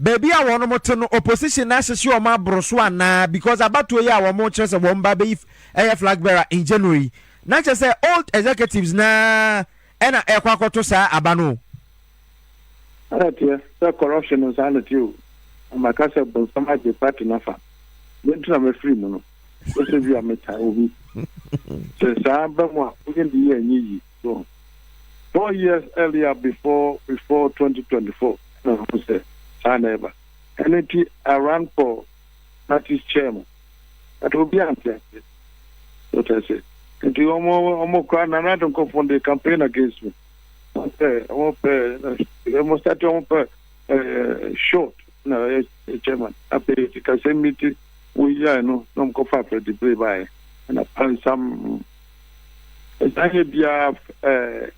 Baabi a wɔn te no, opposition na ahyehye wɔn aboro so anaa? Because abatoɔ yi a wɔn kyerɛ sɛ wɔn ba bɛyi ɛyɛ flag bearer in January na kyerɛ sɛ old executives naa ɛna ɛkɔ akɔto saa aba no. Ɛna teɛ sɛ corruption no saa na teɛ o. Maka sɛ bonsam agye party nafa ne nti na mafiri mu no. Sɛ bi a meta obi sɛ saa ba mu a, woyɛ de yɛ ɛnyɛ yi so. 4 years earlier, before 2024, na ho sɛ saa na ɛba. Ɛno nti I ran for party chairman, but obi ante ase wɔtɛ sɛ nti ɔmo kora Nana Addo nkɔfoɔ de campaign against me. Ɔmo pɛ ɔmo pɛ ɔmo start ɔmo pɛ short na ɛyɛ chairman. Afei sikasɛm mi ti woyiae no na ɔmo kɔfa Freddie Blay baeɛ ɛna pansam ɛsan yɛ biara.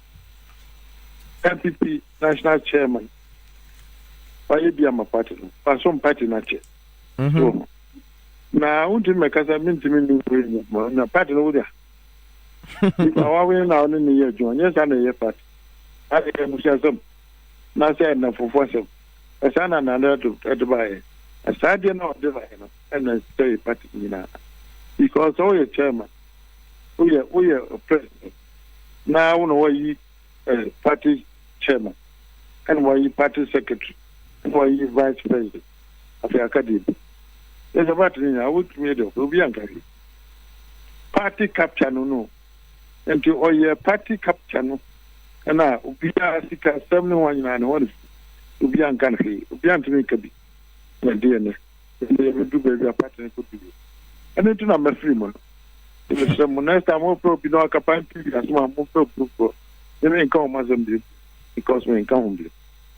NPP national chairman wayɛ bi ama party no, wasom party no akyɛ so na wontumi mɛkasa. Mentumi ne na party no wodea nipa wawe na ɔne ne yɛ adwuma. Nyɛ saa na ɛyɛ party ade yɛ abusuasɛm na sɛ ɛna fufuo asɛm ɛsaa na Nana ɛde baeɛ. Saa deɛ na ɔde baeɛ no ɛna sɛ party nyinaa, because sɛ woyɛ chairman, woyɛ president na wo na wayi party chairman, ɛna wayi party secretary, ɛna wayi vice president, afei aka deɛ bi ɛsɛ party no nyinaa wotumi yɛ deɛ obi anka hwee. Party capture no, nti ɔyɛ party capture no ɛna obiara sika asɛm ne ho nyinaa ne hɔ ne obiara nka no hwee, obiara ntumi nka bi. Na deɛ ne ɛnɛ yɛbɛdu baabi a party no kɔdu bi. Ɛno nti na mɛfiri mu no. Mesrɛ mo, next time mopɛ obi na waka pan tv asɛm a, mopɛ obi foforɔ ne menka wɔn asɛm bio, because menka ho bio.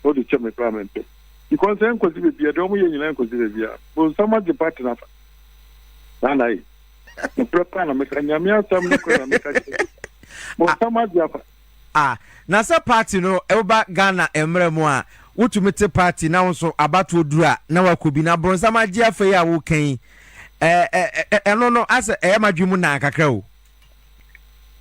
Wode kyɛ me koraa mempɛ, because ɛnkɔsi baabi a deɛ ɔmo yɛ nyinaa nkɔsi baabi a bonsam agye party no afa. Saa na ayɛ nokorɛ paa na meka. Nyame asɛm no korɛ na meka kyerɛ. Bonsam agye afa. Ah, na sɛ party no ɛwoba Ghana mmerɛ mu a, wotumi te party na wo nso abatoɔ duru a na wakɔ bi na bronsam agye afei a woka yi, ɛno no asɛ ɛyɛ madwe mu naa kakra o.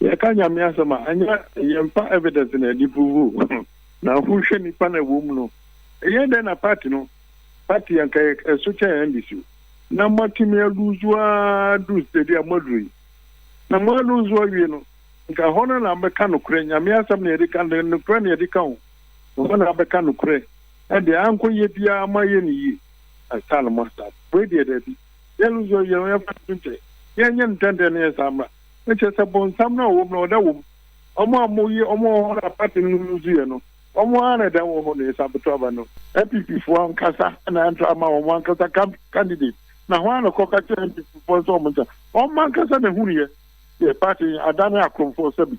Yɛka Nyame asɛm a, ɛnyɛ yɛmfa evidence na yɛde prove na wohwɛ nipa na ɛwɔ mu no. Ɛyɛ dɛn na party no, party anka ɛso kyɛn NDC o, na moatumi alose a duru stage a moaduru yi, na moalose awie no, nka hɔ no na bɛka nokorɛ. Nyame asɛm na yɛde ka nokorɛ na yɛde ka o. Hɔ na bɛka nokorɛ. Ɛdeɛ ankɔ yie biara, moayɛ no yie ansa na moasa. Wei deɛ daabi, yɛlose awie no, yɛmfa no nkyɛ, yɛnyɛ no ntɛntɛn no yɛ saa mmra. Ɛkyɛ sɛ bɔnsam no a ɔwɔ mu no, ɔda wɔ mu. Ɔmo a moyɛ ɔmo wɔ hɔ na party no lose yɛ no, ɔmo ara na ɛda wɔ hɔ na yɛsa bɛto aba no. NPP foɔ ankasa na ɛnto ama wɔn ankasa candidate na hɔ ara na kɔka kyerɛ NPP foɔ sɛ ɔmo nsa ɔmo ankasa na ehunu yɛ yɛ party adane akorɔmfoɔ, sɛbi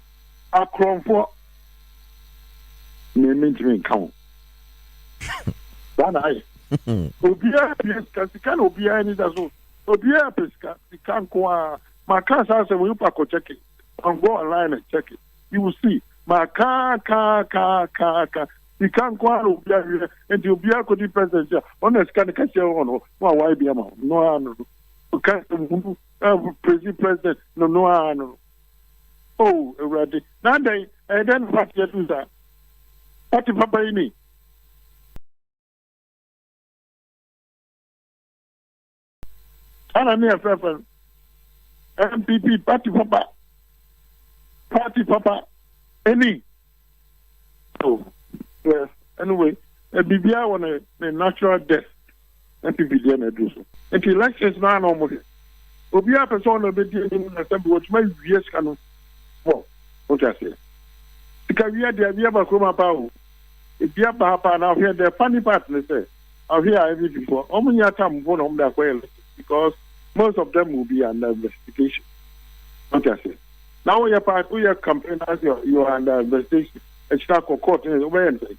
akorɔmfoɔ mmemme ntumi nka ho. Saa na ayɛ. Obiara pɛ sika, sika na obiara ani da so. Obiara pɛ sika, sika nko ara. Maka saa sɛ wɔn nipa kɔ check it, go online and check it, you will see. Maka ka ka ka ka, sika nko ara na obiara hwɛ. Nti obiara kɔdi president a, ɔna sika no kɛseɛ wɔ no na wawae bi ama no ara no ɔka hunu president no ara no. Oh Awurade, na adɛn, ɛyɛ dɛn na party adu saa? Party papa yi ni ana ne yɛfrɛfrɛ no NPP party papa, party papa ɛni. Oh yes, anyway, biribiara wɔ ne natural death. NPP deɛ na ɛduru so nti elections naa na ɔmo hwɛ. Obiara pɛ sɛ ɔna bɛdi anim na sɛ bi wɔtuma wie sika no bɔ. Wote aseɛ? Sika wia deɛ, wia ba kurom apa o, ebi aba ha paa. Na ahwɛ, the funny part ne sɛ ahwɛ a NPP foɔ ɔmo nyɛ atam mpo na ɔmo de akɔyɛ election, because most of them will be under investigation. Wote aseɛ? Na woyɛ part, woyɛ campaign as you are under investigation, ɛkyerɛ akɔ court ne wobɛyɛ nsɛn.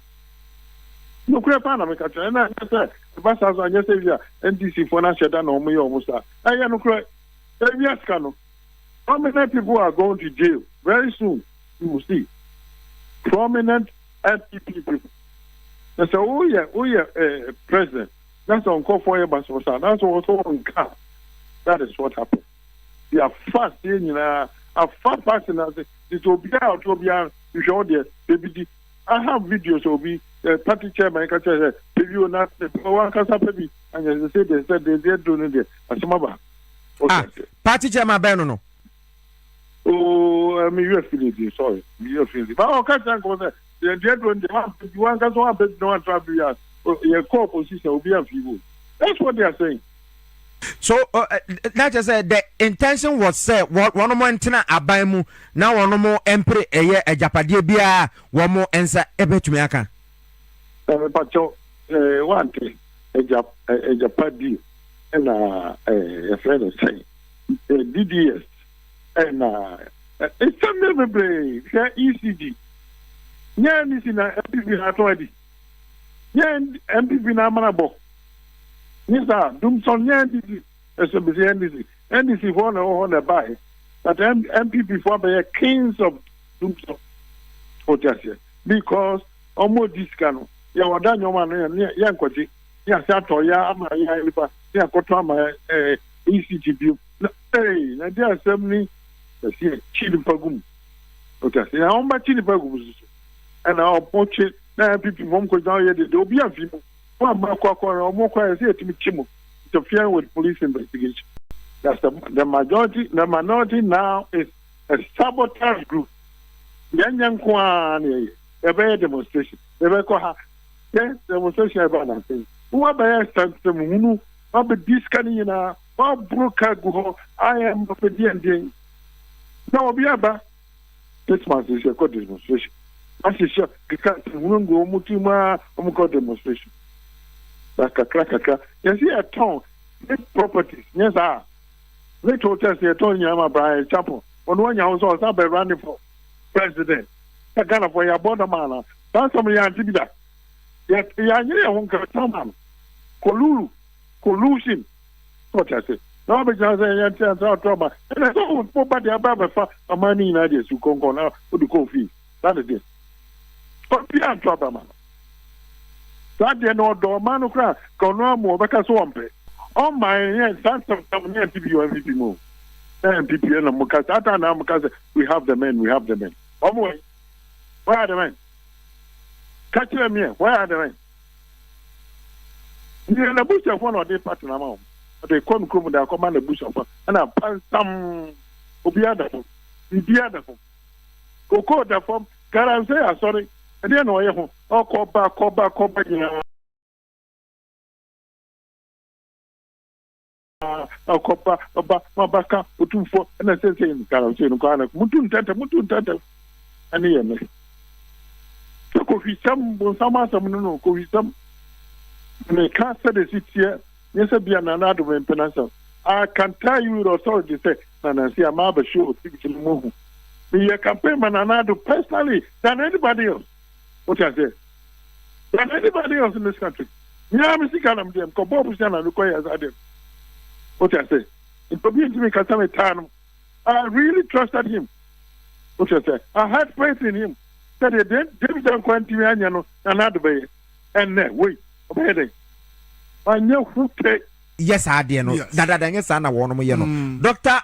Nokorɛ paa na meka kyerɛ. Ɛna ɛnyɛ sɛ ɛba saa so, anyɛ sɛ bi a NDC foɔ no ahyɛ da na ɔmo yɛ ɔmo saa. Ɛyɛ nokorɛ, ɛwia sika no, prominent people are going to jail very soon. You will see prominent NPP people. Na sɛ woyɛ president na sɛ nkɔfoɔ yɛ basabasa na sɛ wɔsɔ wɔn nka, that is what happen. Yɛafa aseɛ nyinaa, afa party no ase nti sɛ obiara a ɔte obiara hwehwɛ wo deɛ baabi di. I have videos, obi party chairman ka kyerɛ sɛ Wopɛ bi o na wankasa pɛ bi anyɛ sɛ deɛ sɛ deɛ deɛ duro no deɛ asɛm aba. Ah, party chairman bɛn no no? Oh, me yɛ fili di, sorry, me yɛ fili. Ba ɔka kyerɛ nkɔmɔ sɛ deɛ deɛ duro no deɛ wampɛ bi wankasa wampɛ bi na wantra bi a yɛ kɔ opposition obi amfi wo. That's what they are saying. So na kyerɛ sɛ the intention was sɛ wɔn ntena aban mu na wɔn mpere ɛyɛ agyapadeɛ biara wɔn nsa ɛbɛtumi aka. Mepakyɛw, wante agya agyapadi ɛna yɛfrɛ no sɛn, DDS, ɛna nsɛm no bebree. Hwɛ, ECG nyɛ NDC na NPP na atɔn adi, nyɛ NPP na amana bɔ nye saa dumsɔn, nyɛ NDC ɛsɛ bisi NDC. NDC foɔ na ɛwɔ hɔ na ɛbaeɛ, but NPP foɔ abɛyɛ kings of dumsɔn, o ti aseɛ, because ɔmo di sika no yɛ ɔda nneɛma no yɛ yɛ nkɔgye ne ase atɔ yɛ ama yɛ nipa ne akɔtɔ ama ECG bio na na di asɛm ni ɛsi yɛ kyi nipa gu mu, o ti aseɛ, na wɔn ba kyi nipa gu mu soso ɛna ɔmo kye na NPP fɔm kɔ gyina ɔyɛ dede obi anfi mu wɔn ama akɔ akɔ na ɔmo kɔ yɛ sɛ yɛtumi kyi mu interfering with police investigation. That's the majority. The minority now is a sabotage group. Yɛn nyɛ nko ara na yɛyɛ yɛbɛyɛ demonstration, yɛbɛkɔ ha yɛ demonstration, ɛba nansi wɔn abɛyɛ nsɛm hunu, wɔn abɛdi sika no nyinaa, wɔn aboro ka gu hɔ ayɛ mbɔfɛ deɛndeɛn na obi aba this month sɛ kɔ demonstration, ahyehyɛ keka nsɛm hunu gu wɔn ti mu a wɔn kɔ demonstration na kakra kakra yɛsi yɛtɔn ne properties nyɛ saa ne hotels yɛtɔn nyinaa ma Bryan Acheampong, ɔno wanya ho sɛ ɔsan bɛ running for president sɛ Ghanafoɔ yɛabɔ dɔm ana saa nsɛm no yɛante bi da, yɛanyere yɛn ho nkɛtɔn ma no kolulu collusion sɛ ɔte ase na wabɛgyina sɛ yɛnte ansa ɔtɔ ma ɛna sɛ woba deɛ aba bɛfa ɔman no nyinaa deɛ si kɔnkɔn na wode kɔɔ fie. Saa de deɛ obiaa nto aba ma no saa deɛ na ɔdɔ ɔman no koraa ka ɔno amu ɔbɛka so ɔmpɛ ɔma yɛn saa nsɛm ne yɛnte bi wɔ NPP mu na NPP ɛna mo ka saa taa na mo ka sɛ we have the men, we have the men. Ɔmo wɔ where are the men? Ka kyerɛ me ɛ, where are the men? Nea n'abusuafoɔ na ɔde party na ama wɔn, ɔde kɔ no kurom de akɔma n'abusuafoɔ ɛna pansam obiara da fam, biribiara da fam, kokoo da fam, galamsey asɔre ɛdeɛ na ɔyɛ ho ɔkɔba kɔba kɔba nyinaa ɔkɔba ɔba mabaka otumfoɔ ɛna sɛsɛ galamsey no kɔ ana mutu ntɛntɛm, mutu ntɛntɛm ɛne yɛ ne sɛ kohwisɛm bonsam asɛm no kohwisɛm meka sɛde si teɛ nyɛ sɛ bia Nana Addo mempɛ no asɛm. I can tell you with authority sɛ nanansi ama abɛhwɛ wɔ TV no mu hu meyɛ campaign ma Nana Addo personally than anybody else, wote aseɛ, than anybody else in this country. Nyaa me sika nam deɛ mekɔbɔɔ busia na mekɔyɛ saa deɛ, wote aseɛ, nti obi ntumi kasa me taa no. I really trusted him, wote aseɛ, I had faith in him sɛdeɛ David Dankwa ntumi anyɛ no Nana Addo bɛyɛ. Ɛnnɛ wei ɔbɛyɛ dɛn wanyɛ hu te. Yɛ saa adeɛ no dadada nyɛ saa na wɔnom yɛ no. Doctor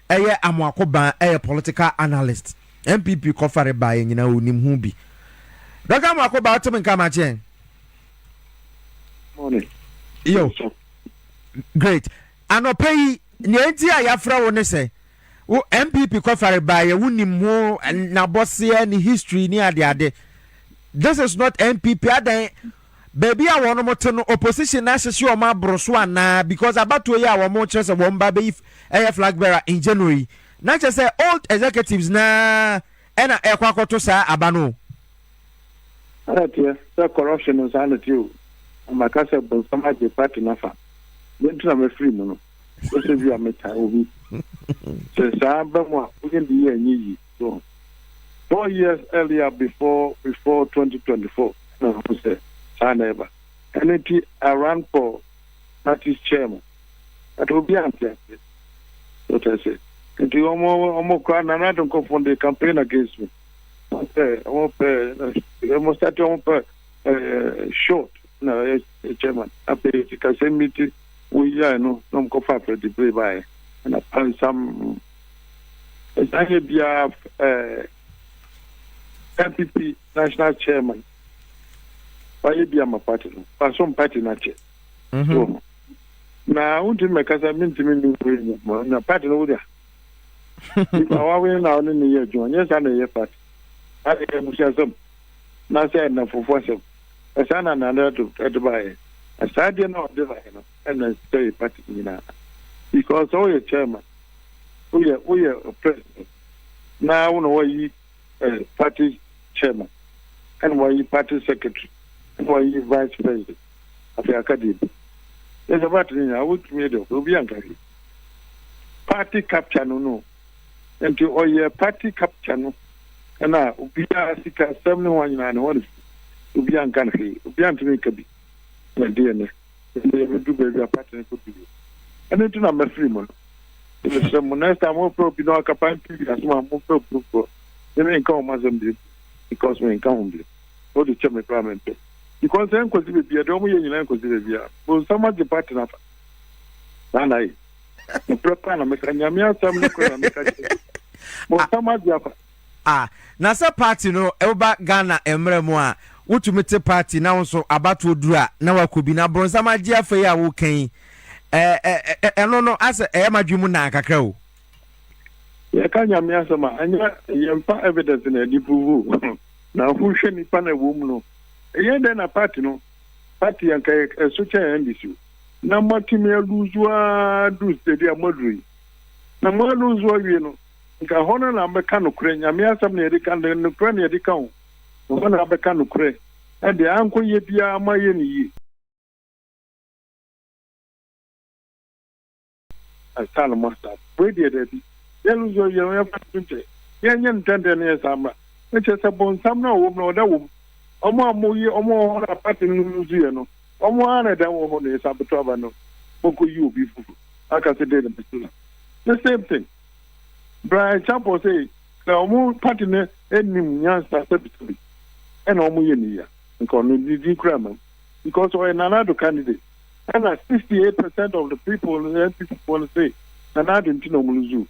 ɛyɛ Amoako Ban, ɛyɛ political analyst, NPP kɔfare baeɛ nyinaa onim ho bi. Doctor Amoako Ban, wote me nka makyeɛ? Morning. Yo, great. Anɔpa yi nea enti a yɛafrɛ wo ne sɛ wo NPP kɔfare baeɛ wonim ho n'abɔseɛ ne history ne adeade. This is not NPP. Adan baabi a wɔn te no, opposition na ahyehyɛ wɔn aboro so anaa? Because abatoɔ yi a wɔn kyerɛ sɛ wɔn ba bɛyi ɛyɛ flag bearer in January na kyerɛ sɛ old executives naa ɛna ɛkɔ akɔto saa aba no. Ɛna teɛ sɛ corruption no saa na teɛ o, maka sɛ bonsam agye party nafa deɛ nti na mafiri mu no sɛ bi a metae obi sɛ saa ba mu a woyɛ de yɛ ɛnyɛ yi so. 4 years earlier, before 2024 na ho sɛ saa na ɛba. Ɛno nti I ran for party chairman, but obi ante ase, wote ase, nti ɔmo kora Nana Addo nkɔfoɔ de campaign against me. Ɔmo pɛ ɔmo pɛ ɔmo start ɔmo pɛ short na ɛyɛ chairman. Afei sikasɛm bi ti woyiae no na ɔmo kɔfa Freddie Blay baeɛ ɛna pansam ɛsan yɛ biara. NPP national chairman. Wayɛ bi ama party no. Wasom party no akyɛ. So na wontumi mmɛka sɛ mentumi nni wei na party no wo dea. Nipa wawe na ɔne ne yɛ adwuma nyɛ saa na ɛyɛ party. Party yɛ abusuasɛm na sɛ nnamfofo asɛm. Ɛsaa na Nana Addo ɛde baeɛ. Na saa adeɛ no a ɔde baeɛ no ɛna ɛsɛe party no nyinaa. Because sɛ woyɛ chairman, woyɛ woyɛ president na wo na wayi eh, party chairman ɛna wayi party secretary ɛna wayi vice president afei aka deɛ bi. Yɛ sɛ party no nyinaa wotumi yɛ deɛ obi anka hwee. Party capture no no nti ɔyɛ party capture no ɛna obiara sika asɛm ne ho nyinaa ne ho ne obiara nka no hwee, obiara ntumi nka bi na deɛ ne ɛnna yɛbɛdu baabi a party no kɔdu yi. Ɛno nti na mafiri mu no. Mesrɛ mo, next time mofrɛ obi na ɔka pan pii asɛm a, momfrɛ obi foforɔ. Me menka wɔn asɛm bio because menka ho bio. Wode kyɛ me koraa mempɛ. Because ɛnkɔsi baabi a, deɛ wɔyɛ nyinaa ɛnkɔsi baabi a. Bonsam agye party no afa. Saa na ayɛ. Nokorɛ paa na meka, Nyame asɛm nokorɛ na meka kyerɛ. Bonsam agye afa. Ah na sɛ party no woba Ghana mmra mu a wotumi te party na wo nso abatoɔ duru a na wakɔ bi na bronsam agye afa yi a woka yi eh eh ɛno no asɛ ɛyɛ madwene mu naa kakra o. Yɛka Nyame asɛm a ɛnyɛ yɛmfa evidence na yɛde prove o na wohwɛ nipa na ɛwɔ mu no ɛyɛ dɛn na party no party anka ɛso kyɛn NDC o na moatumi aluzu ara duru stage a moaduru yi na moaluzu awie no Nka hɔ no na bɛka nokorɛ, Nyame asɛm na yɛde ka, nokorɛ na yɛde ka o, ɛhɔ na bɛka nokorɛ, na deɛ ankɔ yie biara moayɛ no yie. Ansa na moastart. Wei deɛ daabi, yɛn nso yɛn yɛmfa nto nkyɛn, yɛnyɛ no ntɛntɛn na yɛnsan mmra. Na kyerɛ sɛ bonsam no a ɔwɔ mu no ɔda wɔ mu. Wɔn a wɔyɛ wɔn wɔ hɔ na party no lose yɛ no, wɔn ara na ɛda wɔ hɔ na yɛsan bɛto aba no, monkɔyi obi foforɔ aka sɛ dɛn na bɛsi. The same thing. Brian Acheampong sɛ sɛ wɔn party no nim nyansa sɛbisɛbi ɛna wɔn yɛ ne yia nka ɔno ne din kura ma because ɔyɛ Nana Addo candidate ɛna 68% of the people no NPP foɔ no say Nana Addo nti na wɔn lose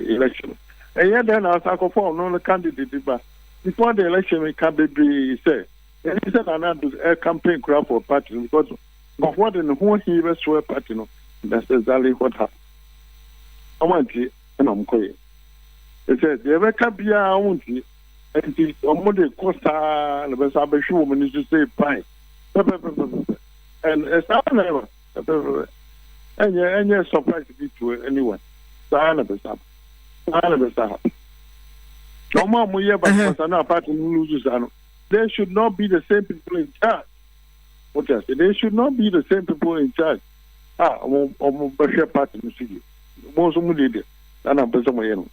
election. Ɛyɛ dɛn na asa akɔfa ɔno no candidate ba before the election ka bebree sɛ ɛni sɛ Nana Addo ɛ campaign kura for party no because nkurɔfoɔ de ne ho ahi bɛsoɛ party no. That's exactly what happened. Wɔn antie ɛna wɔn kɔyɛ. Ɛsɛ deɛ ɛbɛka biara wɔn ntie. Nti wɔn de kɔ saa na bɛsa abɛhwe wɔn ani so sɛ pan pɛpɛpɛpɛpɛ. And ɛsaa na ɛba pɛpɛpɛpɛ. Ɛnyɛ ɛnyɛ surprise bi to anyone. Saa na bɛsa saa na bɛsa happen. Na wɔn a wɔyɛ basabasa na party no lose saa no, they should not be the same people in charge. What I say, they should not be the same people in charge. A wɔn wɔn bɛhwɛ party no so yie. Mo nso mo deɛ deɛ na na mpɛ sɛ mo yɛ no.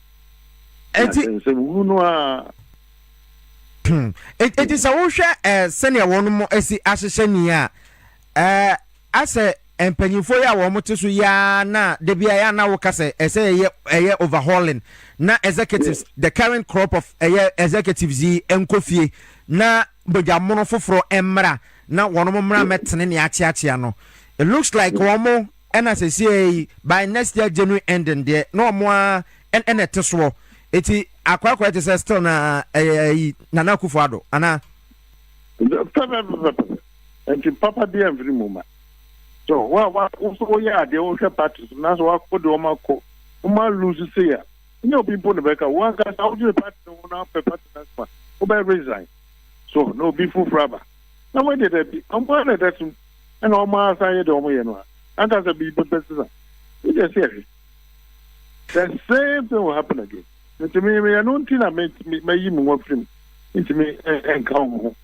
Eti nsɛm hunu no a. Eti sɛ wohwɛ ɛɛ sɛnea wɔn mo asi ahyehyɛ ni a ɛɛ asɛ mpanyinfoɔ yi a wɔn te so yi ara na dabi a yɛ ana woka sɛ ɛsɛ yɛyɛ ɛyɛ overhauling na executives the current crop of ɛyɛ executives yi nkɔ fie na mogya mono foforɔ mmra na wɔn mmra mmɛtene nea akyeakyea no. It looks like wɔn ɛna seesei yi by next year January ending deɛ na wɔn ara ɛna ɛte soɔ. Eti akwaakwae te sɛ still na ɛyɛ ɛyi Nana Akufo Addo anaa? Pɛpɛpɛpɛpɛ. Nti papa bi amfiri mu ma. So wa wa wo so woyɛ adeɛ wohwɛ party so na so wakɔ de wɔn akɔ wɔn alose sei a nyɛ obi mpo na bɛka wo ankasa wodwene party no ho na wopɛ party no asɛm a wobɛ resign so na obi foforɔ aba na wɔn deɛ dabi wɔn ara na ɛda so ɛna wɔn ara san yɛ deɛ wɔn yɛ no a ankasa biribi bɛsesa ne deɛ sɛ ɛhwɛ the same thing will happen again. Nti me me ɛno nti na me mayi me ho afiri mu nti me nka wɔn ho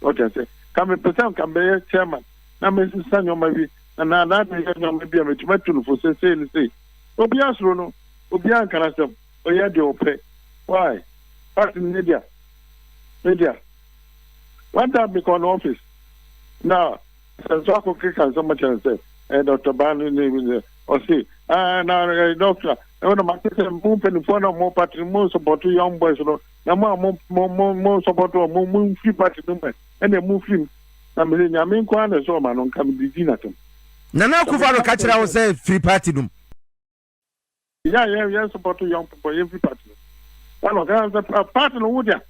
ɔkyɛ sɛ ka me pɛ sɛ nka mbɛyɛ chairman na mesesa nneɛma bi na na na yɛ nneɛma bi a metumi atu no fo sɛ sei ne sei obiara soro no obiara nka n'asɛm ɔyɛ deɛ ɔpɛ. Why? Party no ne dea. Ne dea. One time mekɔɔ ne office na sɛ nso akɔ keka nsɛm akyerɛ no sɛ ɛyɛ Dr. Baa no ne ne ɔse ah na ɛyɛ doctor ɛwɔ na mate sɛ mo mpanimfoɔ na mo party no mo support young boys no na mo a mo mo mo mo support wɔn mo mo mfiri party no mu ɛna mo mfiri mu na mese nyame nko ara na ɛsɛ ɔma no nka medidi n'atɛm. Nana Akufo-Addo ka kyerɛ wo sɛ firi party no mu. Yɛ a yɛn yɛn support young people yɛn firi party no. Ɛna ɔka sɛ party no wo dea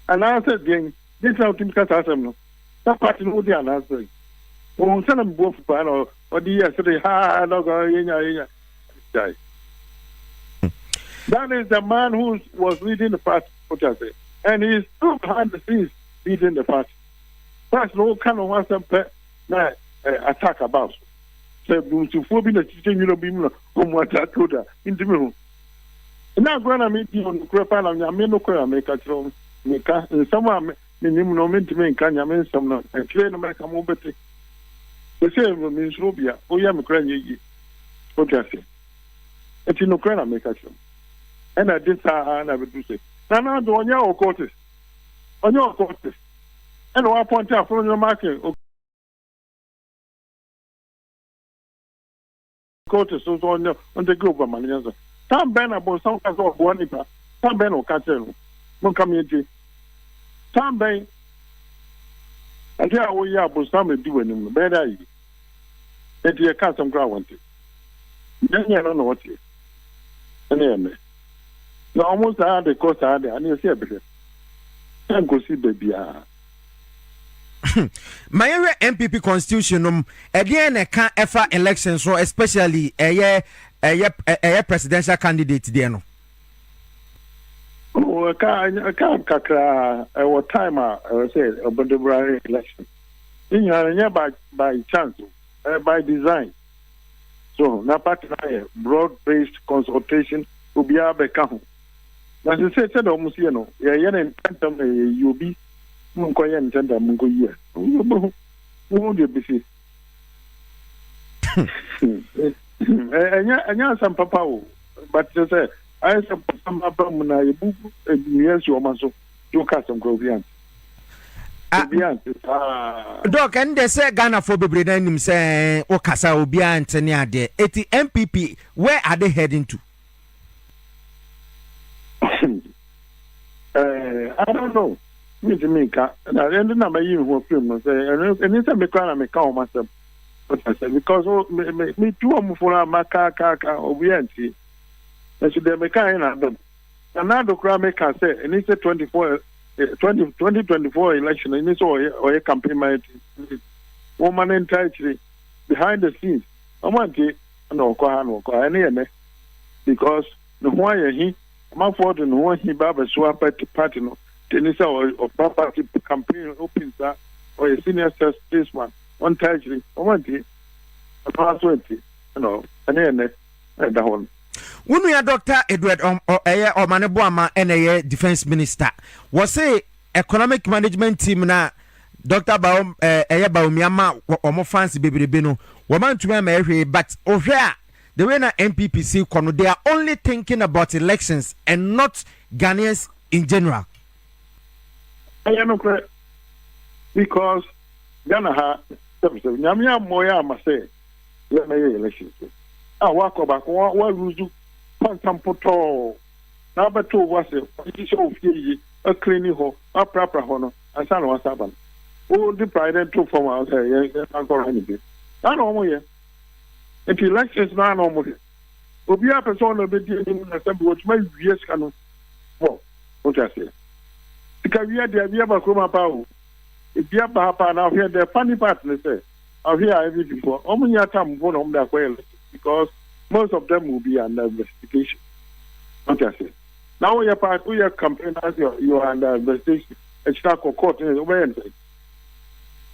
anaasɛ deɛn. Ne nti na wotumi ka saa asɛm no. Sɛ party no wode anaasɛ ohun sɛ na me bo afu paa na ɔde yɛ sere ha na ɔka yɛnya yɛnya gyae. That is the man who was leading the party, what I say. And he is still behind the scenes leading the party. First, no kind of asɛm pɛ na attack about. Sɛ bunsifoɔ bi na kyekyɛ nwura bi mu na ɔmu attack o da, ntumi ho. Na agorɔ na medi o nokorɛ paa na nyame nokorɛ na meka kyerɛ wo. Meka nsɛm a menim no mentumi nka nyame nsɛm no akyire no mɛka mo bɛte. Sɛ mensuro bia, woyɛ me koraa nyɛ yie. Wote aseɛ? Nti nokorɛ na meka kyerɛ mo. Ɛna ɛde saa na bɛdu sɛ Nana Addo ɔnyɛ occultist. Ɔnyɛ occultist. Ɛna wapɔnte afono nneɛma ake occultist nso ɔnyɛ ɔntake over ma no nyɛ sɛ. Time bɛn na bonsam ka sɛ ɔboa nipa? Time bɛn na ɔka kyerɛ no? Monka me ntie. Time bɛn? Ade a woyɛ a bonsam adi w'anim no bɛyɛ dɛ ayɛ yie. Enti yɛka asɛm koraa a wɔnte. Nyɛ no na wɔteɛ. Ɛne yɛ mmɛ. Na wɔn saa de kɔ saa de, ane ɛsɛ yɛbɛhwɛ. Ɛnkosi baabiara. Ma yɛhwɛ NPP constitution nom, ɛdeɛn na ɛka ɛfa election so, especially ɛyɛ ɛyɛ ɛyɛ presidential candidate deɛ no? Oh, ɛka ɛka kakraa ɛwɔ time a ɛwɔ sɛ ɔbɛde bra election. Ne nyinaa no nyɛ by by chance o, ɛyɛ by design. So na party no ayɛ broad based consultation, obiara bɛka ho. Na sese sɛdeɛ wɔn si yɛ no, yɛyɛ no ntɛntɛm na yɛyi obi mu nkɔyɛ ntɛntɛm mu nkɔyi a, wobɛhu wohu deɛ bɛsi. Ɛnyɛ ɛnyɛ asɛm papa o, but kyerɛ sɛ ayɛ sɛ bɔsam aba mu na yɛbu nnua si wɔn so. Woka asɛm koraa obi ante. Obi ante saa. Doc, ɛno deɛ sɛ Ghanafoɔ bebree na nim sɛ wokasa obiara nte ne adeɛ. Eti NPP, where are they heading to? Eh, I don't know. Mintumi nka. Na ɛno na mayi me ho afiri mu no sɛ ɛno ɛne sɛ me koraa na meka wɔn asɛm. Ɔte sɛ because oh, me me me tu wɔn fo na maka ka ka obiara ntie. Nso deɛ meka yɛ na abam. Nana Addo koraa meka sɛ ɛni sɛ 24 20 2024 election ɛni sɛ ɔyɛ ɔyɛ campaign man ti wɔn ma ne nta akyire behind the scenes wɔn ante na ɔkɔ ha na ɔkɔ ha ɛne yɛ nɛ because ne ho ayɛ hi amanfoɔ de ne ho ahi ba abɛsoa party party no te ni sɛ ɔba party campaign open saa ɔyɛ senior statesman ɔnta akyire wɔn ante ɔno aso ante ɛna ɛne yɛ nɛ ɛda hɔ no. Wo nua Doctor Edward ɛyɛ Ɔmane Boama ɛna ɛyɛ Defence Minister. Wɔse Economic Management Team na Doctor Baom ɛyɛ Bawumia ma wɔn fans bebrebe no wɔn antumi ama ɛhwee but wohwɛ a the way na NPP si kɔ no they are only thinking about elections and not Ghanaians in general. Ɛyɛ nokorɛ because Ghana ha sɛbisɛbi Nyame ammɔ yɛ ama sɛ yɛ mɛyɛ elections a wakɔ baako wa wa lose pansam potɔɔ na abɛto wo ase wahyehyɛ wo fie yie akilini hɔ aprapra hɔ no ansa na wasa aba no wode praeɛ no to fam a sɛ yɛ yɛsan kɔ run bi saa na wɔn yɛ nti elections no na wɔn hwɛ obiara pɛ sɛ ɔna bɛdi anim na sɛ bi wɔtumi awie sika no bɔ wote aseɛ sika wia deɛ wia ba kurom apa o ebi aba ha paa na ahwɛ the funny part ne sɛ Ahwɛ a NPP foɔ wɔn nyɛ atam mpo na wɔn de akɔyɛ election because most of them will be under investigation. Wọ́n ti ase. Na woyɛ part woyɛ campaign na sɛ you are under investigation ɛkyerɛ akɔ court ne wobɛyɛ nsɛn.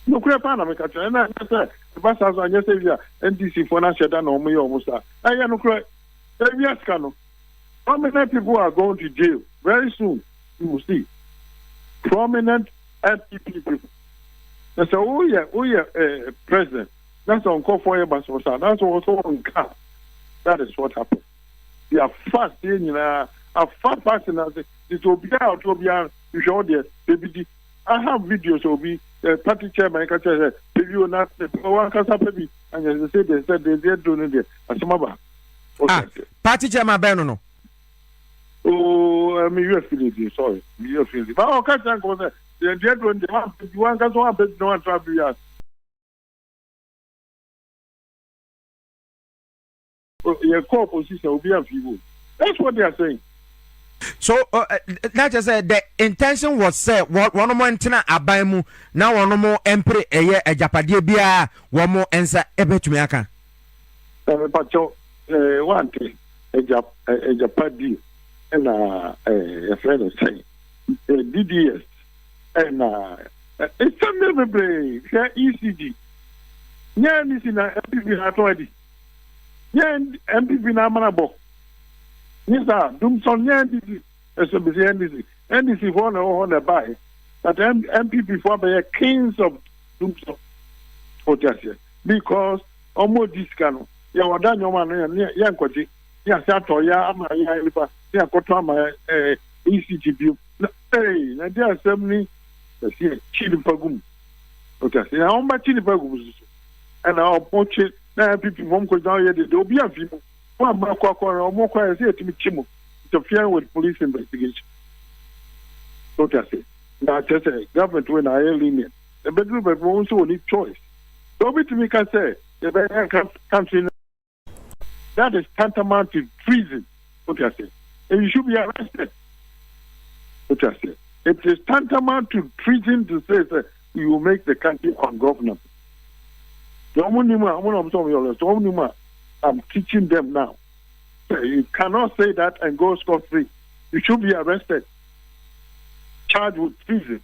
Nokorɛ paa na meka kyerɛ ɛna ɛnyɛ sɛ ɛba saa so anyɛ sɛ bi a NDC foɔ no ahyɛ da na wɔn yɛ wɔn saa. Ɛyɛ nokorɛ. Ɛwia sika no. Prominent people are going to jail very soon. You will see. Prominent NPP people. Na sɛ woyɛ woyɛ eh, president na sɛ nkurɔfoɔ yɛ basabasa na sɛ wɔn nso wɔnka that is what happened. Yɛafa aseɛ nyinaa afa party no ase nti sɛ obiara a ɔte obiara hwehwɛ wo deɛ pɛ bi di. I have videos obi eh, party chairman ka kyerɛ sɛ pɛ bi o na wankasa pɛ bi anyɛ sɛ sɛ deɛ sɛ deɛ deɛ duro no deɛ asɛm aba. Ah, party chairman bɛn no no? Oh, eh, me yɛ fili di sorry me yɛ fili ba ɔka kyerɛ nkɔmɔ sɛ deɛ deɛ duro no deɛ wampɛ bi wankasa wampɛ bi na wantra bi a yɛ kɔ opposition obi amfi wo. That's what they are saying. So na kyerɛ sɛ the intention was sɛ wɔn ntena aban mu na wɔn mpere ɛyɛ agyapadeɛ biara wɔn nsa ɛbɛtumi aka. Mepakyɛw, wante agya agyapadeɛ ɛna yɛfrɛ no sɛn, DDS, ɛna nsɛm no bebree. Hwɛ, ECG nyɛ NDC na NPP na atɔn adi, nyɛ NPP na amana bɔ nye saa dumsɔn, nyɛ NDC ɛsɛ bisi NDC. NDC foɔ na ɛwɔ hɔ na ɛbaeɛ, but NPP foɔ abɛyɛ kings of dumsɔn. O ti aseɛ? Because ɔmo di sika no, yɛ wɔda nneɛma no yɛ yɛ nkɔgye ne ase atɔ yɛ ama yɛ nipa ne akɔtɔ ama ECG bio na na di asɛm ni ɛsi yɛ kyi nipa gu mu. O ti aseɛ? Na wɔn ba kyi nipa gu mu soso, ɛna ɔmo kye na NPP fɔm kɔ gyina ɔyɛ dede obi afi mu wɔn ama akɔ akɔ na ɔmo kɔ ayɛ sɛ yɛtumi kyi mu interfering with police investigation. O ti aseɛ? Na kyerɛ sɛ government wei na ayɛ lenient, ebeduru baabi wɔn nso wɔ ni choice sɛ obi tumi ka sɛ yɛbɛyɛ country no. That is tantamount to treason. O ti aseɛ? And you should be arrested. O ti aseɛ? It is tantamount to treason to say you will make the country ungovernable. Na wɔn nim a wɔn na wɔn sɛ wɔn yɛ ɔlɛ so wɔn nim a, I'm teaching them now. So you cannot say that and go scot free. You should be arrested, charged with treason.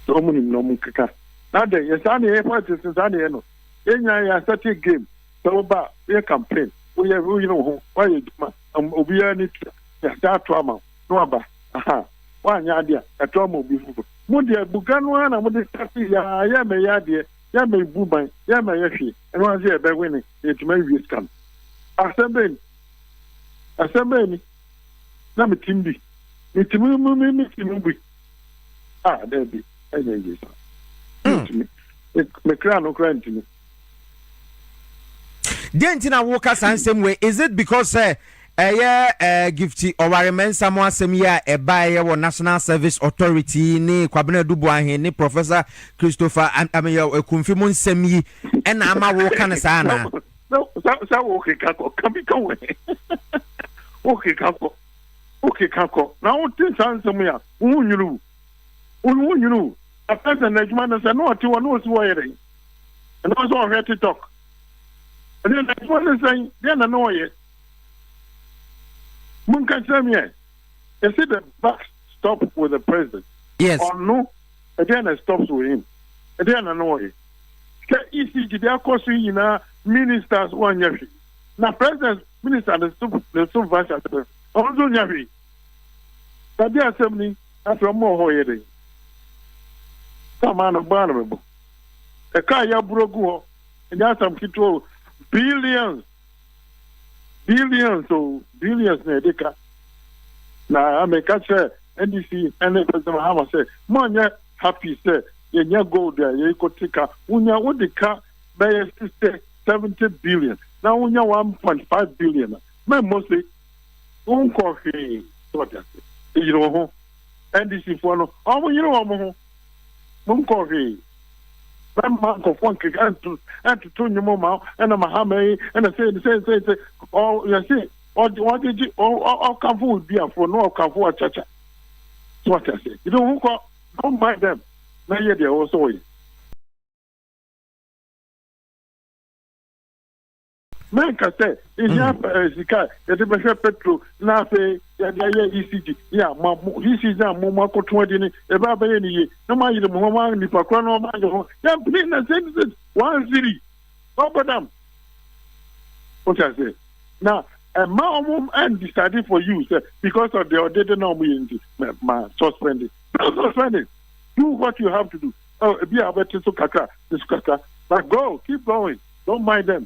Na wɔn nim na wɔn keka na de yɛ saa na yɛ politics, saa na yɛ no. Yɛn nyinaa yɛ asɛte game sɛ woba woyɛ campaign, woyɛ woyere wo ho, woayɛ adwuma, obiara ni tua, yɛsɛ ato ama wo na waba aha. Woanyɛ adeɛ a, ɛto ama obi foforɔ. Mo deɛ, buga no ara na mode sase yaa yɛ mɛyɛ adeɛ, yɛ mɛbu ban, yɛ mɛyɛ hwee. Ɛno ara sɛ yɛbɛwene na yɛtumi awie sika no. Asɛm bɛn ni? Asɛm bɛn ni? Na metim bi metumi me metim bi a, daabi, ɛnyɛ yie saa. Metumi mekra no kora ntumi. Deɛ nti na woka saa nsɛm wei, is it because sɛ ɛyɛ Gifty Oware Mensah mo asɛm yi a ɛbaeɛ wɔ National Service Authority ne Kwabena Adu Boahen ne Professor Christopher Ameyaw Akumfi mo nsɛm yi ɛna ama woka no saa anaa? Sɛ wokeka kɔ ka bi ka wɔ, wokeka kɔ, wokeka kɔ na wote saa nsɛm yi a, woho nwene wo, woho nwene wo. Afɛ sɛ n'adwuma no sɛ na ɔte hɔ na ɔsi hɔ yɛ dɛn? Ɛna sɛ ɔhwɛ TikTok ɛne n'adwuma no sɛn deɛ na na ɔyɛ? Monka kyerɛ me ɛ. Yɛse the buck stop with the president. Yes. Ɔno ɛdeɛ na stops with him? Ɛdeɛ na na ɔyɛ sɛ ECG deɛ akɔ so yi nyinaa, ministers wɔnyɛ hwee, na president minister ne so ne so vice president ɔno nso nyɛ hwee. Na deɛ asɛm ni, afei ɔmo wɔ hɔ yɛ dɛ sɛ ɔmaa no baa no bɛbɔ ɛka a yɛaburo gu hɔ. Ɛnyɛ asɛm ketewa o, billions, billions o, billions na yɛde ka. Na ameka kyerɛ NDC ne President Mahama sɛ moanyɛ happy sɛ yɛnya gold a yɛkɔte ka. Wonya wode ka bɛyɛ 60 70 billion na wonya 1.5 billion a, mɛmmɔ se wonkɔ hwee. Sɛ wɔte ase ɛyere wo ho, NDC foɔ no ɔmo yere wɔn ho, monkɔ hwee. Mɛma nkɔfoɔ nkeka ntoto nnwom ma ɛna Mahama yi ɛna sei sei sei sei. Ɔ yɛse ɔde ɔgyegye ɔkamfo wo duafoɔ na ɔkamfo wo akyakya. So wɔte ase yere wo ho kɔ, don't mind them, na yɛ deɛ ɛwɔ sɛ wɔyɛ. Mɛnka sɛ ehia sika a yɛde bɛhwɛ petrol na afei yɛde ayɛ ECG ne a ma mo ECG na mo mo akoto adi ne yɛbɛ abɛyɛ ne yie na mo ayere mo ho ma nipa korɔ na ɔmo ayɛ ho yɛmpene na sɛ 1 cedi ɔbɔ dam. O ti ase? Na ɛma ɔmo ɛn decide for you sɛ because of the ɔdede na ɔmo yɛ nti ma suspend it. Don't suspend it. Do what you have to do. Oh, ebi a ɔbɛte so kakra, te so kakra, but go, keep going. Don't mind them.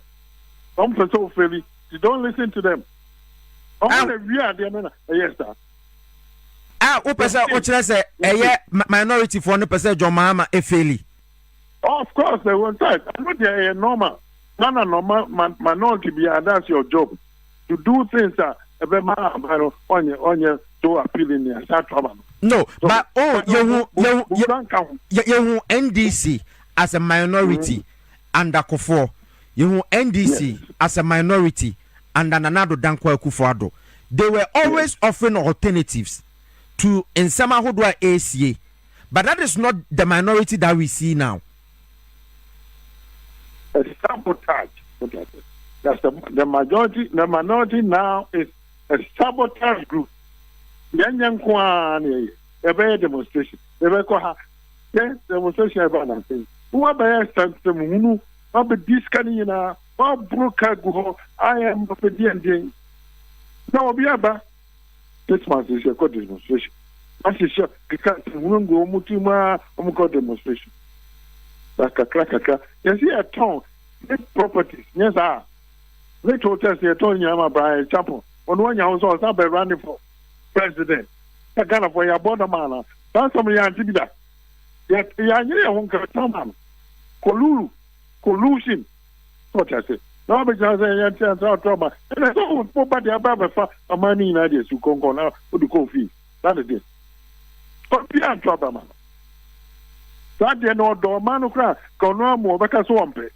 Ɔmo pɛ sɛ ofeli. You don't listen to them. Ɔmo na wie adeɛ no na ɛyɛ saa. A wopɛ sɛ wokyerɛ sɛ ɛyɛ minority foɔ no pɛ sɛ John Mahama efail? Of course, they want that. Ɛno deɛ ɛyɛ normal. Nana normal minority bi, that's your job to do things a ɛbɛma aban no ɔnyɛ so appealing ni asa ato ama no. No, but oh, yehu yehu NDC as a minority under Kufuor, yehu NDC as a minority under Nana Addo Dankwa Akufo-Addo. They were always offering alternatives to nsɛm ahodoɔ a ɛresie, but that is not the minority that we see now. A sabotage. That's the majority. The minority now is a sabotage group. Yɛn nyɛ nko ara na yɛyɛ. Yɛbɛyɛ demonstration. Yɛbɛkɔ ha. Yɛ demonstration ɛba nansa. Wɔabɛyɛ nsɛmhunu. Wɔabɛdi sika no nyinaa. Wɔaboro kaa gu hɔ. Ayɛ mbɛdiɛndiɛn. Na obi aba. 6 months sɛ kɔ demonstration. Ahyehyɛ keka nsɛmhunu gu wɔn ti mu a wɔn kɔ demonstration. Na kakra kakra. Yɛsi yɛtɔn ne properties nyɛ saa. Ne hotels yɛtɔn nyinaa ma Bryan Acheampong. Ɔno anya ho sɛ ɔsan bɛ running for president. Sɛ Ghanafoɔ yɛabɔ dɔm ana. Saa asɛm no yɛante bi da. Yɛanyere yɛn ho nka tɔn ma no. Collude, collusion. Sɛ ɔte ase. Na wabɛgyina sɛ yɛnte ansa ɔtɔ ma. Ɛna sɛ woba deɛ aba abɛfa ɔman no nyinaa de asi kɔnkɔn na wode kɔ ofie. That is it. Obiara nto aba ma no. Saa deɛ no ɔdɔ ɔman no koraa ka ɔno amu ɔbɛka so ɔmpɛ.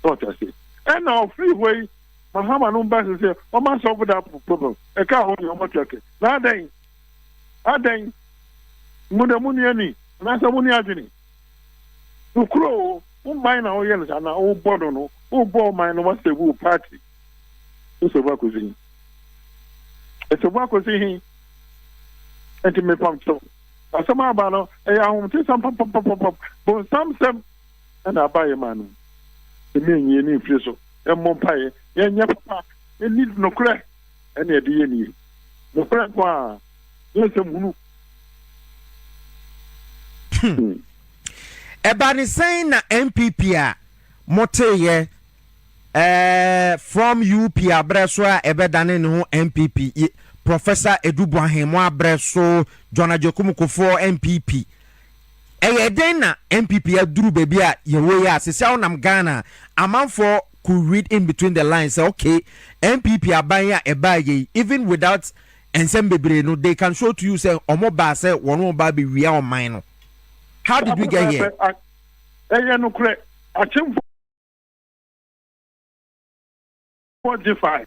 Sɛ ɔte ase. Ɛna ɔfiri hɔ yi Mahama no ba sɛ ɔma solve that problem. Ɛka ho deɛ ɔma tua kɛ. Na adɛn? Adɛn? Mo de mo ni ani anaasɛ mo ni adwene? Nokuro o, wo man na woyɛ no saa na wobɔ no, wobɔ ɔman no wasɛbu wo party. Wosɛbu akɔsi he? Ɛsɛbu akɔsi he? Nti mepam kyɛw. Asɛm aba no, ɛyɛ ahomtesɛm papapapap. Bonsam sɛm ɛna aba yɛ man no mu. Ɛmi ɛnyie ne mfiri so. Yɛmmɔ mpaeɛ. Yɛnyɛ papa. Yɛnni nokorɛ. Ɛne ɛde yɛ nie. Nokorɛ nko a. Nyɛ nsɛm hunu. Ɛba ne sɛn na NPP a moteyɛ from UP abrɛ so a ɛbɛdane ne ho NPP, Professor Adu Boahen mo abrɛ so, John Agyekum Kufuor NPP, ɛyɛ dɛn na NPP aduru baabi a yɛwɔ yi a sisi a wonam Ghana amanfoɔ could read in between the lines sɛ okay, NPP aban a ɛbaa yɛ, even without nsɛm bebree no, they can show to you sɛ ɔmo baa sɛ wɔn ba abɛwia ɔman no? How did we get here? Ɛyɛ nokorɛ, akyemfoɔ gye fae.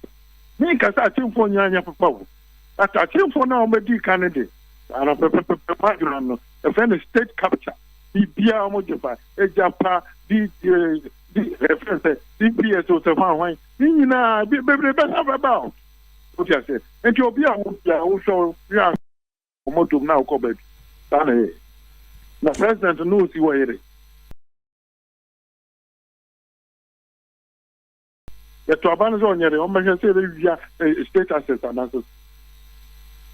Menka sɛ akyemfoɔ nyinaa nyɛ papa o, but akyemfoɔ no a wɔbɛdii ka no de ana pɛpɛpɛpɛ madwena no ɛfrɛ no state capture. Biribiaa wɔn gye fae, agyapa di di ɛfrɛ sɛ DPS o, sɛ hwan hwan ne nyinaa bebree bɛsa bɛba o. Wote aseɛ? Nti obi a wo bia wohwɛ hwɛ a motom na wokɔ baabi saa na ɛyɛ na president no osi wɔ yere yɛto aba no sɛ ɔnyɛ de ɔmbɛhwɛ sɛ yɛbɛwia state assets anaasɛ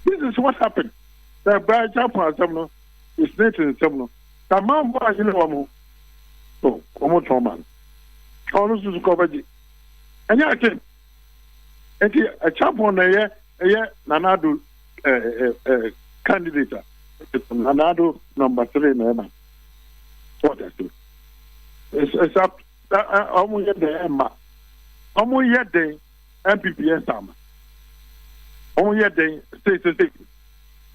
this is what happened. Sɛ Bryan Acheampong asɛm no, SSNIT nsɛm no, samanfo anyene wɔ mo so wɔn tɔn ma no, ɔno nso so kɔ bɛgye ɛnyɛ ate. Nti Acheampong na ɛyɛ Nana Addo ɛɛ ɛɛ candidate a Nana Addo number three na ɛma what I say. It's up. Ɔmo yɛ dɛn ɛma ɔmo yɛ dɛn NPP yɛ sama ɔmo yɛ dɛn seesese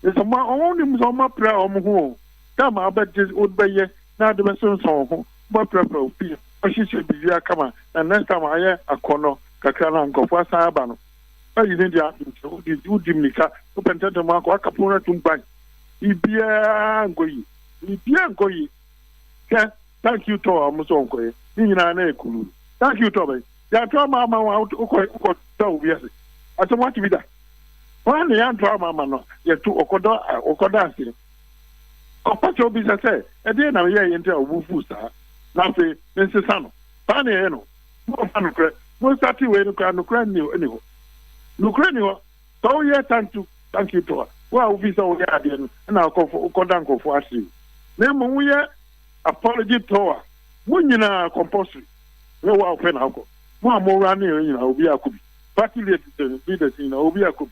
nsɛ ɔmo ɔmo nim sɛ ɔmo apira ɔmo ho o dama abɛgye wobɛyɛ na ade bɛsonsɔn ho, wobɛprapra ofie, ɔhyehyɛ biribi akama na next time ayɛ akɔnɔ kakra na nkɔfo asan aba no ayi ne deɛ ato nkyɛn. Wodi wodi mirika wopɛ ntɛntɛm akɔ aka pono atum ban, biribiara nkɔ yie, biribiara nkɔ yie. Hwɛ thank you tour a ɔmo sɛ ɔnkɔyɛ ne nyinaa na yɛ kulu. Thank you tour bɛyi yɛato ama wa wokɔ wokɔ da obi ase asɛm wate bi da wɔn na yɛanto ama no yɛto ɔkɔdɔ ɔkɔda ase ɔpa kyɛw bi sɛ ɛdeɛ na yɛ yɛ nti a ɔbu fu saa na afei ne nsesa no saa na yɛyɛ no. Mo ɔfa nokorɛ mo nsate wei no koraa, nokorɛ nni hɔ, nokorɛ ni hɔ. Sɛ woyɛ thank you tour wo a wofi sɛ woyɛ adeɛ no ɛna wokɔda nkɔfoɔ ase, na mmom woyɛ apology tour a mo nyinaa compulsory ne wo a wopɛ na wokɔ. Mo a mowura ne yɛ nyinaa obi akɔ bi, party leaders nyinaa obi akɔ bi,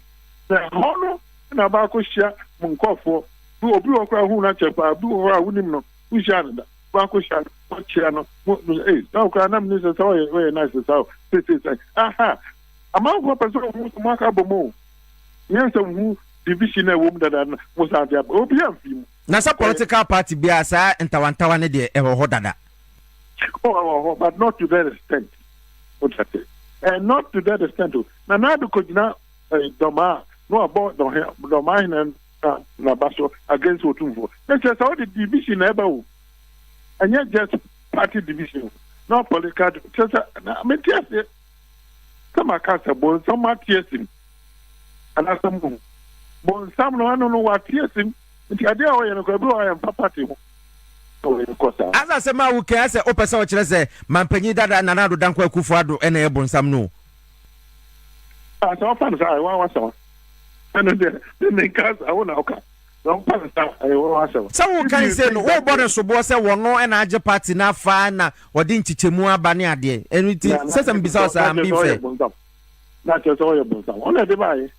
na ɛhɔ no na baakɔ hyia mo nkɔfoɔ bi. Obi wɔ koraa hu no akyɛ paa, bi wɔ hɔ a wonim no, wohyia no da baakɔ hyia no, wɔkyia no mo ee na wokora nam ne sɛ ɔyɛ nice saa o sese sɛ aha amanfoɔ pɛ sɛ ɔhu sɛ mo aka abɔ mu o. Nyɛ sɛ hu division a ɛwɔ mu dada no mo san de aba obi amfi mu. Na sɛ political party biara saa ntawantawa ne deɛ ɛwɔ hɔ dada. Oh, ɛwɔ hɔ, but not to that extent. O ta se not to that extent o. Na Nana Addo kɔgyina Dɔmaa na wabɔ Dɔmaa hene na naba so against Otumfoɔ. Na kyerɛ sɛ wode division na ɛba o. Ɛnyɛ just party division na political, kyerɛ sɛ na mente aseɛ sɛ maka sɛ bonsam ate asim anaasɛ mo bonsam no ɛno no wate asim, nti adeɛ a ɔyɛ no kora bi wɔ ayɛ mfa party ho na ɔyɛ kɔ saa. Asa asɛm a woka asɛ wopɛ sɛ ɔkyerɛ sɛ mampanyin dada Nana Addo Dankwa Akufo Addo ɛna ɛyɛ bonsam no. Ah, sɛ ɔfa no saa ɛwɔ awasɛm ɛno deɛ ne menka saa, wo na woka na ɔfa no saa ɛwɔ awasɛm. Sɛ woka sɛ no wobɔ no soboɔ sɛ wɔno ɛna agye party no afa na wɔde nkyekyɛmu aba ne adeɛ, ɛno nti sɛ mbisa wo saa mbi fɛ. Na kyerɛ sɛ ɔyɛ bonsam, ɔna ɛde baayɛ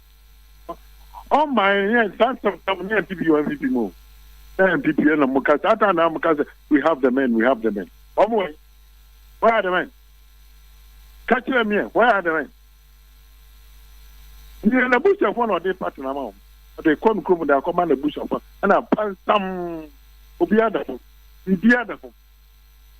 ɔma yɛ saa nsɛm ne NPP wɔ NPP mu na NPP ɛna mo ka saa time na mo ka sɛ we have the men, we have the men. Ɔmo wɔ, where are the men? Ka kyerɛ mi ɛ, where are the men? Nea n'abusuafoɔ na ɔde party na ama wɔn, ɔde kɔ no kurom de akɔma n'abusuafoɔ, ɛna pansam obiara da fam, biribiara da fam,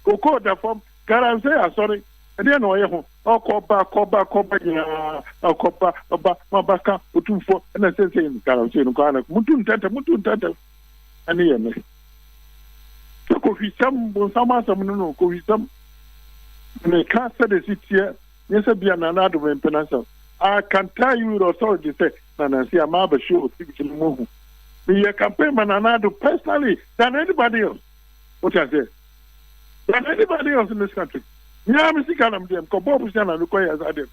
koko da fam, galamsey asɔre ɛdeɛ na ɔyɛ ho ɔkɔba kɔba kɔba nyinaa ɔkɔba ɔba ma ba ka Otumfoɔ ɛna sɛsɛ galamsey no kɔ ana mutu ntɛntɛm, mutu ntɛntɛm. Ɛne yɛ ne sɛ kohwisɛm bonsam asɛm no kohwisɛm meka sɛde si teɛ nyɛ sɛ bia Nana Addo mempɛ no asɛm. I can tell you with authority sɛ nanansi ama abɛhwɛ wɔ TV no mu hu meyɛ campaign ma Nana Addo personally than anybody else. Wote aseɛ? Than anybody else in this country. Nyaa me sika nam deɛ mekɔbɔɔ bosia na mekɔyɛ saa deɛ.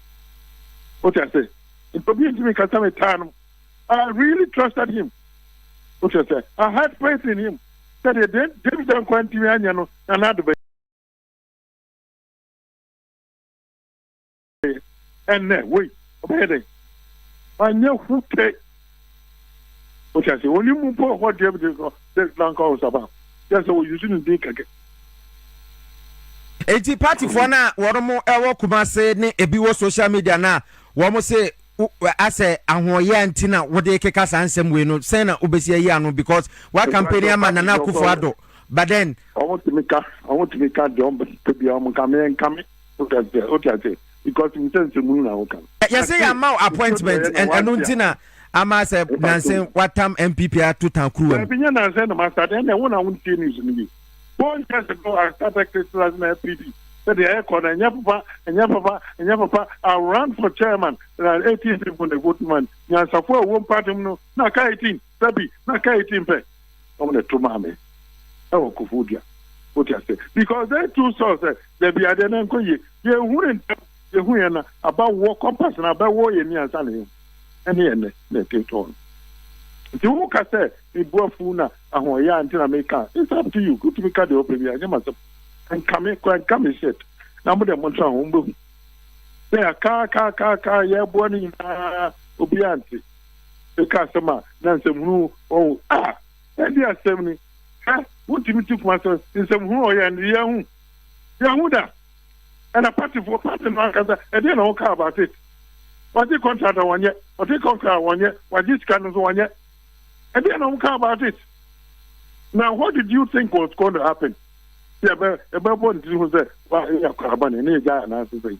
Wote aseɛ? Nti obi ntumi kasa me taa no. I really trusted him. Wote aseɛ? I had faith in him sɛdeɛ David ankwa ntumi anyɛ no, Nana Addo bɛyɛ. Ɛnnɛ wei ɔbɛyɛ dɛn? Anyɛ hu te. Wote aseɛ? Onim mu mpo hɔ deɛ de de nanka ɔsaba yɛ sɛ wɔyi ne din kɛkɛ. Eti partyfoɔ no a wɔn wɔ Kumase ne ebi wɔ social media no a wɔn se asɛ ahoɔyɛ nti na wɔde keka saa nsɛm wei no, sɛn na wobɛsi ayi ano? Because wa campaign ama Nana Akufo Addo, but then Ɔmo tumi ka deɛ ɔmo pɛ bia, ɔmo nka me nka me. Wote aseɛ? Wote aseɛ? Because mi sɛ nsɛmunu na woka. Yɛsɛ yɛama wo appointment, ɛno nti na ama sɛ nansen watam NPP ato tan kuruwa mu. Dabi, nyɛ nansɛn na ma start. Ɛnna wo na wo ntie news no bi. 4 years ago I started criticizing NPP sɛdeɛ ɛkɔ no ɛnyɛ papa, ɛnyɛ papa, ɛnyɛ papa. I ran for chairman na 18 people na vote man. Nyansafo a ɛwɔ party mu no na aka 18 dabi na aka 18 pɛ, ɔmo na ɛto maa me ɛwɔ Koforidua. Wote ase? Because they too saw sɛ dabi, adeɛ no nkɔ yie. Yɛhu ne ntɛm, yɛhu yɛn na aba wɔ compass na aba wɔ yɛn ni ansa na yɛhu ɛne yɛn nɛ na ɛte tɔɔ no. Nti wo ka sɛ mebu afu na ahoɔyɛ a nti na meka, it's up to you. Wotumi ka deɛ wopɛ bi a, nyɛ masɛm. Nka me kora nka me shirt na mo deɛ montena ho mbɛhu sɛ yɛaka ka ka ka yɛboa no nyinaa, obiara nte meka asɛm a na nsɛmhunu ɔwo a ɛde asɛm ni hɛ. Wontumi ti kuma sɛ nsɛmhunu ɔyɛ no yɛhu yɛhu da. Ɛna partyfoɔ, party no ankasa ɛdeɛ na wɔka about it? Wagye contract a wɔnyɛ, ɔte contract a wɔnyɛ, wagye sika no nso wɔnyɛ. Ɛdeɛ na wɔka about it? Now what did you think was going to happen? Yɛbɛ yɛbɛbɔ ne tiri ho sɛ wa yɛ akɔraba ne ne yɛgya anaasɛ sɛ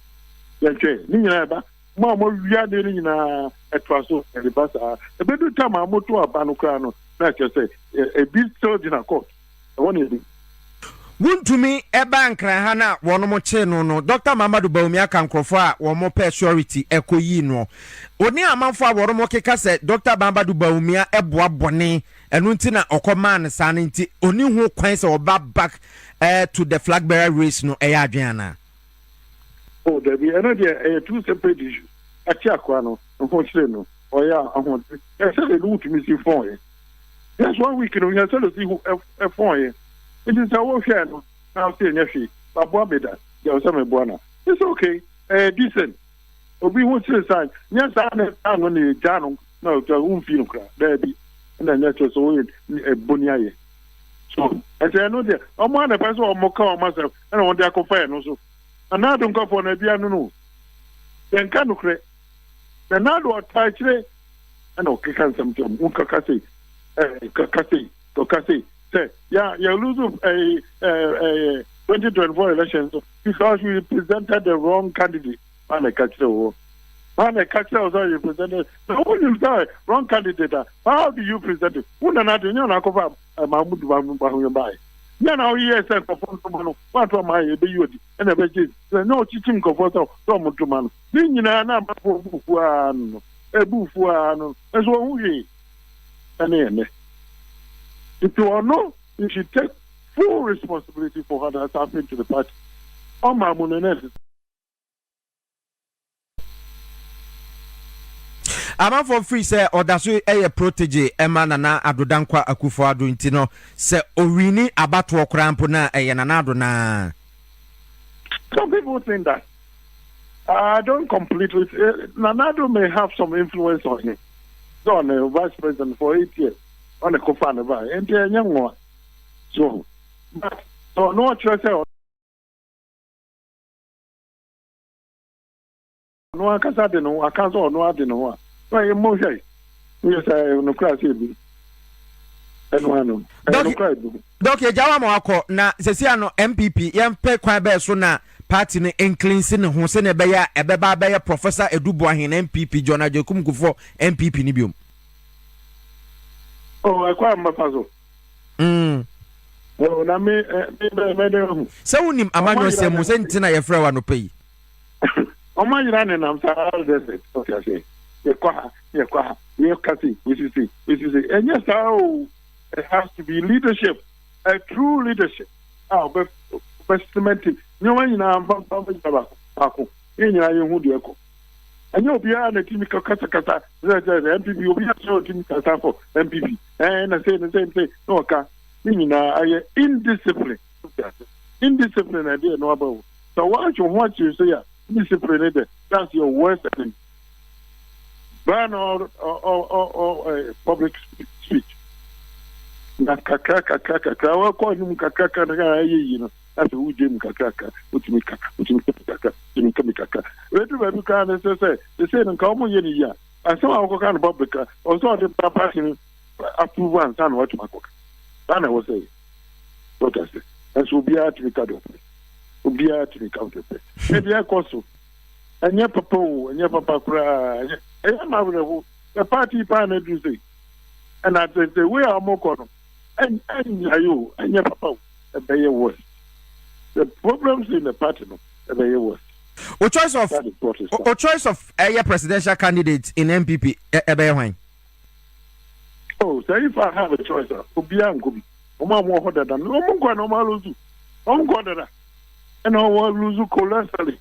yɛhwɛ ne nyinaa ɛba mo a moawia adeɛ no nyinaa ɛtoa so ɛde ba saa. Ɛbɛdu tam a moto aba no koraa no na kyerɛ sɛ ebi still gyina court ɛhɔ ne ebi. Wontumi ɛba Nkran ha na wɔn kyee no, Dr Mahamadu Bawumia ka nkurɔfoɔ a wɔn pɛ surety ɛkɔ yii no. Oni amanfoɔ a wɔn keka sɛ Dr Mahamadu Bawumia ɛboa bɔne, ɛno nti na ɔkɔ maa no saa no, nti oni ho kwan sɛ ɔba back to the flag bearer race no, ɛyɛ adwene anaa? Oh dabi, ɛno deɛ ɛyɛ two separate issues. Akyi akoa no ho kyerɛ no ɔyɛ ahoɔden ɛsɛ de no wotumi si fɔn yɛ just one week no yɛ sɛ de si ho ɛfɔn yɛ. Nti sɛ wohwɛ no na ɔsɛ ɛnyɛ hwee baboa me da deɛ ɔsɛ meboa na it's okay, ɛyɛ decent. Obi ho kyerɛ saa nyɛ saa na ɛtaa no na ɛgya no na ɔgya womfi no koraa daabi, ɛna nyɛ kyerɛ sɛ woyɛ ɛbɔni ayɛ so. Ɛsɛ ɛno deɛ ɔmo ana pɛ sɛ ɔmo ka ɔmo asɛm ɛna wɔn de akɔfa ɛno so. Nana Addo nkɔfoɔ no ebia no yɛnka nokorɛ. Nana Addo ɔtaa akyire ɛna ɔkeka nsɛm kyerɛ mo kaka sei, ɛɛ kaka sei, kaka sei sɛ yɛ yɛ lose ɛɛ ɛɛ 2024 election so because we presented the wrong candidate. Ana ɛka kyerɛ wɔ. Hwan na ɛka kyerɛ wo sɛ ɔyɛ president? Na wonim sɛ wrong candidate a, how do you present it? Wo nana de, nyɛ ɔna akɔfa Mahmoud Bawumia baeɛ. Nyɛ na woyɛɛ sɛ nkurɔfoɔ ntoma no, woanto ama ayɛ, ɛbɛyi ɔdi, ɛna ɛbɛgye, na nyɛ ɔkyikyim nkurɔfoɔ sɛ sɛ ɔmo ntoma no. Ne nyinaa na amanfoɔ bu fuo ara no no, ɛbu fuo ara no, nso wɔn ho hwee ɛne ɛnɛ. Nti ɔno, he should take full responsibility for what has happened to the party. Ɔmaa mu no na ɛsɛ. Amanfoɔ firi sɛ ɔda so yɛ protege ma Nana Addo Dankwa Akufo Addo nti no, sɛ ɔwini abatoɔ koraa mpo no a, ɛyɛ Nana Addo no ara. Some people think that. I don't completely. Nana Addo may have some influence on him. So on the vice president for 8 years. On the Kofa ne ba. Enti enye nwa. So, but so no kyerɛ sɛ ɔno ankasa de ne ho aka sɛ ɔno ade ne ho a, na ɛyɛ mmɔ hwɛ woyɛ sɛ ɛyɛ nokorɛ sɛ ebi ɛno ano ɛyɛ nokorɛ ebi. Doc yɛgya wa ma wakɔ na sɛsi ano NPP yɛmpɛ kwan bɛɛ so na party no ncleanse ne ho sɛnea ɛbɛyɛ a ɛbɛba abɛyɛ Professor Adu Boahen NPP, John Agyekum Kufuor NPP no biom. Oh, ɛkwan a mbɛfa so. Oh, na me me bɛ mɛ dɛ hu. Sɛ wonim amanyɔsɛm mu sɛ nti na yɛfrɛ wo anɔpa yi. Ɔmo ayera nenam Sahara desert, ɔte aseɛ. Yɛkɔ ha, yɛkɔ ha, yɛka sei, yɛsi sei, yɛsi sei. Ɛnyɛ saa o. It has to be leadership, a true leadership a ɔbɛ ɔbɛ cement nneɛma nyinaa mfa mfa mfa gyina baako baako. Yɛn nyinaa yɛn ho deɛ ɛkɔ. Ɛnyɛ obiara na ɛtumi kasakasa sɛ sɛ sɛ NPP, obiara sɛ ɔtumi kasa for NPP. Ɛɛ na sɛ na sɛ sɛ na ɔka ne nyinaa ayɛ indiscipline. Indiscipline na ɛde ɛno aba o. Sɛ wɔatwe ho akyiri so yɛ indiscipline ne de, that's your worst enemy. Ban all public speech. Na kakra kakra kakra wɔkɔ anim kakra kakra ɛyɛ yie no, afei wogye mu kakra kakra, wotumi ka, wotumi ka kakra, wotumi ka bi kakra. Edu baabi koraa no sɛ sɛ no nka wɔn yɛ no yie a, asɛm a wɔkɔka no public a, ɔsɛ ɔde ba party no approve ansa na watumi akɔka. Saa na ɛwɔ sɛ yɛ. Wɔka sɛ, ɛnso obiara tumi ka deɛ ɔpɛ. Obiara tumi ka deɛ ɔpɛ. Ebi ɛkɔ so. Ɛnyɛ papa o, ɛnyɛ papa koraa. Ɛnyɛ ɛyɛ ma awerɛho. Sɛ party paa na aduru sei. Ɛna the the way a wɔkɔ no, ɛnyae o, ɛnyɛ papa o, ɛbɛyɛ worse. The problems in the party no, ɛbɛyɛ worse. O choice of That is what is o choice of ɛyɛ presidential candidate in NPP ɛbɛyɛ hwan? Oh, so if I have a choice, obiara nkɔ bi. Wɔn a wɔwɔ hɔ dada no, wɔn nkɔ na wɔn alose. Wɔn nkɔ dada. Ɛna wɔn lose colossally.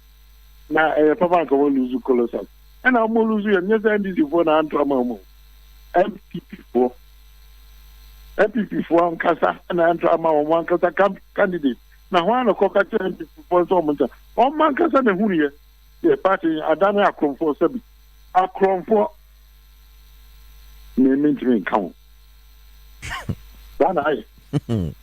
Na ɛyɛ papa nka wɔn lose colossally. Ɛna wɔn lose yɛ nyɛ sɛ NDC foɔ na anto ama wɔn. NPP foɔ. NPP foɔ ankasa ɛna anto ama wɔn ankasa candidate. Na wɔn a na kɔka kyerɛ NPP foɔ nso wɔn nsa. Wɔn ankasa na ehunu yɛ. Yɛ party adane akorɔmfoɔ sɛbi. Akorɔmfoɔ. Me ntumi nka ho. Saa na ayɛ.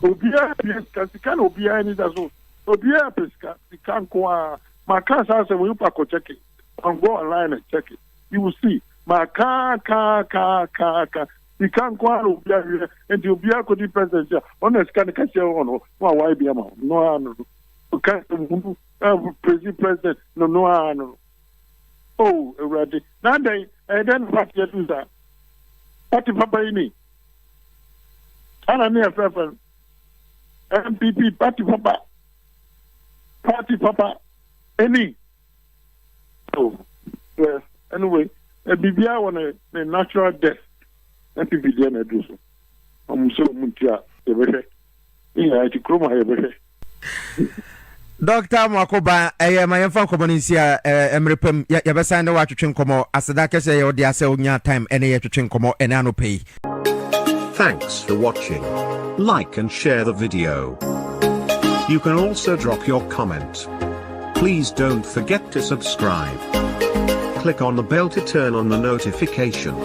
Obiara pɛ sika, sika na obiara ani da so. Obiara pɛ sika, sika nko ara. Maka saa asɛm yi, wopɛ akɔ check it. Go online and check it. You will see. Maka ka ka ka ka. Sika nko ara na obiara hwehwɛ. Nti obiara kɔdi president a, ɔno na sika no kɛseɛ wɔ no, na wawae bi ama wo. No ara no. Ɔka hunu presi president no no ara no. Oh, Awurade. Na adɛn, ɛyɛ dɛn na party adu saa? Party papa yi ni. Ana ne yɛfrɛfrɛ no. NPP party papa. Party papa. Any. Oh, yes. Anyway, biribiara wɔ ne ne natural death. NPP deɛ na aduru so. Ɔmo sɛ ɔmo nti a yɛbɛhwɛ. Ne nyinaa ti kurom ha yɛbɛhwɛ. Dɔkta Amoako-Ba, ɛyɛ ma yɛmfa nkɔmmɔ no nsi a mmerɛ pam yɛbɛsan ne woatwetwe nkɔmmɔ. Aseda kɛsɛ yɛ wode asɛ wonya time ɛne yɛtwetwe nkɔmmɔ ɛne anɔpa yi. Thanks for watching. Like and share the video. You can also drop your comment. Please don't forget to subscribe. Click on the bell to turn on the notification.